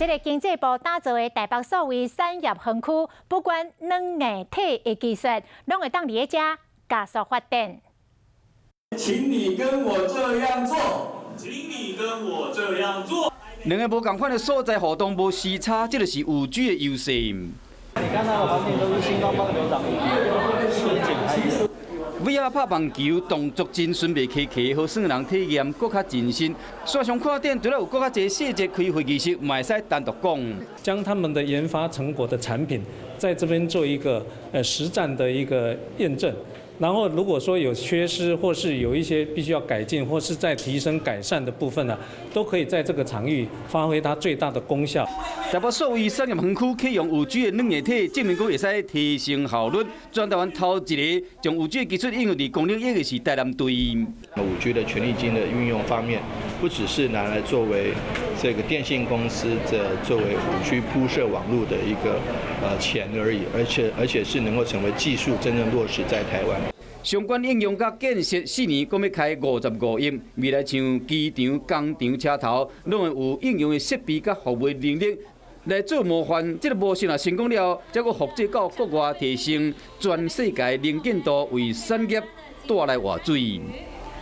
這个經濟部打造的台北數位產業園區，不管軟硬體的技術，攏會當佇咧遮加速發展。請你跟我這樣做，請你跟我這樣做。兩个無仝款的所在互動無時差，這就是5G 的優勢。你看到的環境都是星光幫流長實景拍攝。 VR 拍棒球動作真順，袂卡卡，予耍人體驗閣較真實。線上看展除了有閣較濟細節開會議室，嘛會使單獨講。將他們的研發成果的產品，在這邊做一個實戰的一個驗證。然後如果說有缺失，或是有一些必須要改進，或是再提升改善的部分呢，都可以在這個場域發揮它最大的功效。台北數位產業園區啟用5G 的軟硬體，證明講會使提升效率。全台灣頭一个將5G 技術應用佇工業的是台南隊。 5G 的權利金的運用方面，不只是拿來作為這個電信公司的作為5G 鋪設網路的一個錢而已，而且是能夠成為技術真正落實在台灣。相關應用佮建設4年，閣欲開55億。未來像機場、工廠、車頭，攏會有應用的設備佮服務能力來做模範。這个模式若成功了，才閣複製到國外，提升全世界能見度，為產業帶來活水。